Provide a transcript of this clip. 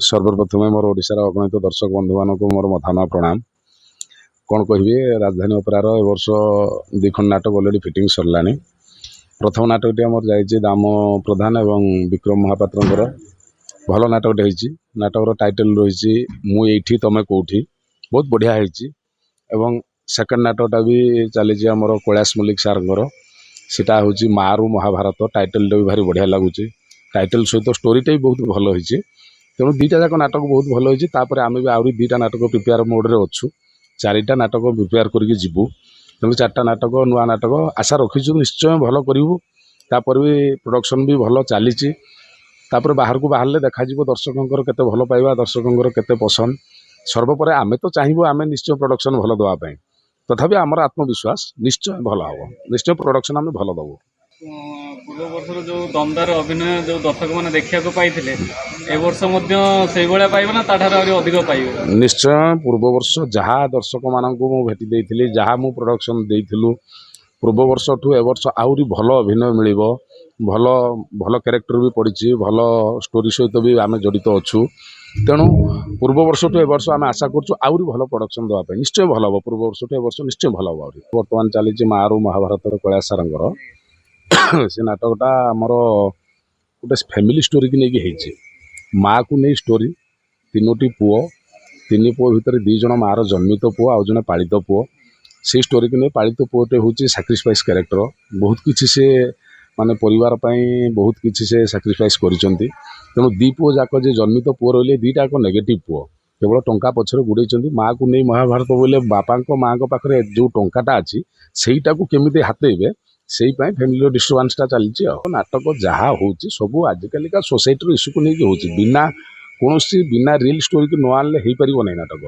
ସର୍ବପ୍ରଥମେ ମୋର ଓଡ଼ିଶାର ଅଗଣିତ ଦର୍ଶକ ବନ୍ଧୁମାନଙ୍କୁ ମୋର ମଥାନୁଆ ପ୍ରଣାମ। କ'ଣ କହିବି, ରାଜଧାନୀ ଅପେରାର ଏ ବର୍ଷ 2 ଖଣ୍ଡ ନାଟକ ଅଲରେଡ଼ି ଫିଟିଂ ସରିଲାଣି। ପ୍ରଥମ ନାଟକଟି ଆମର ଯାଇଛି ଦାମ ପ୍ରଧାନ ଏବଂ ବିକ୍ରମ ମହାପାତ୍ରଙ୍କର। ଭଲ ନାଟକଟେ ହେଇଛି। ନାଟକର ଟାଇଟଲ୍ ରହିଛି "ମୁଁ ଏଇଠି, ତମେ କୋଉଠି"। ବହୁତ ବଢ଼ିଆ ହେଇଛି। ଏବଂ ସେକେଣ୍ଡ ନାଟକଟା ବି ଚାଲିଛି ଆମର କୈଳାସ ମଲ୍ଲିକ ସାର୍ଙ୍କର। ସେଟା ହେଉଛି ମାରୁ ମହାଭାରତ। ଟାଇଟଲ୍ଟା ବି ଭାରି ବଢ଼ିଆ ଲାଗୁଛି। ଟାଇଟଲ୍ ସହିତ ଷ୍ଟୋରିଟା ବି ବହୁତ ଭଲ ହେଇଛି। ତେଣୁ ଦୁଇଟା ଯାକ ନାଟକ ବହୁତ ଭଲ ହେଇଛି। ତାପରେ ଆମେ ବି ଆହୁରି ଦୁଇଟା ନାଟକ ପ୍ରିପେୟାର ମୋଡ଼ରେ ଅଛୁ। ଚାରିଟା ନାଟକ ପ୍ରିପେୟାର କରିକି ଯିବୁ। ତେଣୁ ଚାରିଟା ନାଟକ, ନୂଆ ନାଟକ ଆଶା ରଖିଛୁ, ନିଶ୍ଚୟ ଭଲ କରିବୁ। ତାପରେ ବି ପ୍ରଡକ୍ସନ୍ ବି ଭଲ ଚାଲିଛି। ତାପରେ ବାହାରକୁ ବାହାରିଲେ ଦେଖାଯିବ ଦର୍ଶକଙ୍କର କେତେ ଭଲ ପାଇବା, ଦର୍ଶକଙ୍କର କେତେ ପସନ୍ଦ। ସର୍ବୋପରି ଆମେ ତ ଚାହିଁବୁ ଆମେ ନିଶ୍ଚୟ ପ୍ରଡକ୍ସନ୍ ଭଲ ଦେବା ପାଇଁ। ତଥାପି ଆମର ଆତ୍ମବିଶ୍ୱାସ, ନିଶ୍ଚୟ ଭଲ ହେବ, ନିଶ୍ଚୟ ପ୍ରଡକ୍ସନ୍ ଆମେ ଭଲ ଦେବୁ। ପୂର୍ବ ବର୍ଷର ଯୋଉ ଦମଦାର ଅଭିନୟ ଯୋଉ ଦର୍ଶକମାନେ ଦେଖିବାକୁ ପାଇଥିଲେ, ଏ ବର୍ଷ ମଧ୍ୟ ସେଇଭଳିଆ ପାଇବେ ନା ତାଠାରୁ ଆହୁରି ଅଧିକ ପାଇବେ? ନିଶ୍ଚୟ। ପୂର୍ବ ବର୍ଷ ଯାହା ଦର୍ଶକମାନଙ୍କୁ ମୁଁ ଭେଟି ଦେଇଥିଲି, ଯାହା ମୁଁ ପ୍ରଡକ୍ସନ୍ ଦେଇଥିଲୁ, ପୂର୍ବ ବର୍ଷଠୁ ଏ ବର୍ଷ ଆହୁରି ଭଲ ଅଭିନୟ ମିଳିବ। ଭଲ ଭଲ କ୍ୟାରେକ୍ଟର ବି ପଡ଼ିଛି, ଭଲ ଷ୍ଟୋରି ସହିତ ବି ଆମେ ଜଡ଼ିତ ଅଛୁ। ତେଣୁ ପୂର୍ବ ବର୍ଷଠୁ ଏ ବର୍ଷ ଆମେ ଆଶା କରୁଛୁ ଆହୁରି ଭଲ ପ୍ରଡକ୍ସନ୍ ଦେବା ପାଇଁ। ନିଶ୍ଚୟ ଭଲ ହେବ। ପୂର୍ବ ବର୍ଷଠୁ ଏ ବର୍ଷ ନିଶ୍ଚୟ ଭଲ ହେବ ଆହୁରି। ବର୍ତ୍ତମାନ ଚାଲିଛି ମାରୁ ମହାଭାରତର କୈଳାସ ସାରଙ୍କର। ସେ ନାଟକଟା ଆମର ଗୋଟେ ଫ୍ୟାମିଲି ଷ୍ଟୋରିକି ନେଇକି ହେଇଛି, ମାଆକୁ ନେଇ ଷ୍ଟୋରି। ତିନୋଟି ପୁଅ, ତିନି ପୁଅ ଭିତରେ 2 ଜଣ ମାଆର ଜନ୍ମିତ ପୁଅ, ଆଉ ଜଣେ ପାଳିତ ପୁଅ। ସେଇ ଷ୍ଟୋରିକୁ ନେଇ ପାଳିତ ପୁଅଟେ ହେଉଛି ସାକ୍ରିଫାଇସ୍ କ୍ୟାରେକ୍ଟର। ବହୁତ କିଛି ସେ ମାନେ ପରିବାର ପାଇଁ ବହୁତ କିଛି ସେ ସାକ୍ରିଫାଇସ୍ କରିଛନ୍ତି। ତେଣୁ ଦୁଇ ପୁଅ ଯାକ, ଯେ ଜନ୍ମିତ ପୁଅ ରହିଲେ, ଦୁଇଟା ଯାକ ନେଗେଟିଭ୍ ପୁଅ, କେବଳ ଟଙ୍କା ପଛରେ ଗୋଡ଼େଇଛନ୍ତି। ମାଆକୁ ନେଇ ମହାଭାରତ ବୋଇଲେ ବାପାଙ୍କ ମାଆଙ୍କ ପାଖରେ ଯେଉଁ ଟଙ୍କାଟା ଅଛି, ସେଇଟାକୁ କେମିତି ହାତେଇବେ, ସେଇ ପାଇଁ ଫ୍ୟାମିଲିର ଡିଷ୍ଟର୍ବାନ୍ସଟା ଚାଲିଛି। ଆଉ ନାଟକ ଯାହା ହେଉଛି, ସବୁ ଆଜିକାଲିକା ସୋସାଇଟିର ଇସ୍ୟୁକୁ ନେଇକି ହେଉଛି। ବିନା କୌଣସି ବିନା ରିଏଲ୍ ଷ୍ଟୋରିକି ନ ଆଣିଲେ ହେଇପାରିବ ନାହିଁ ନାଟକ।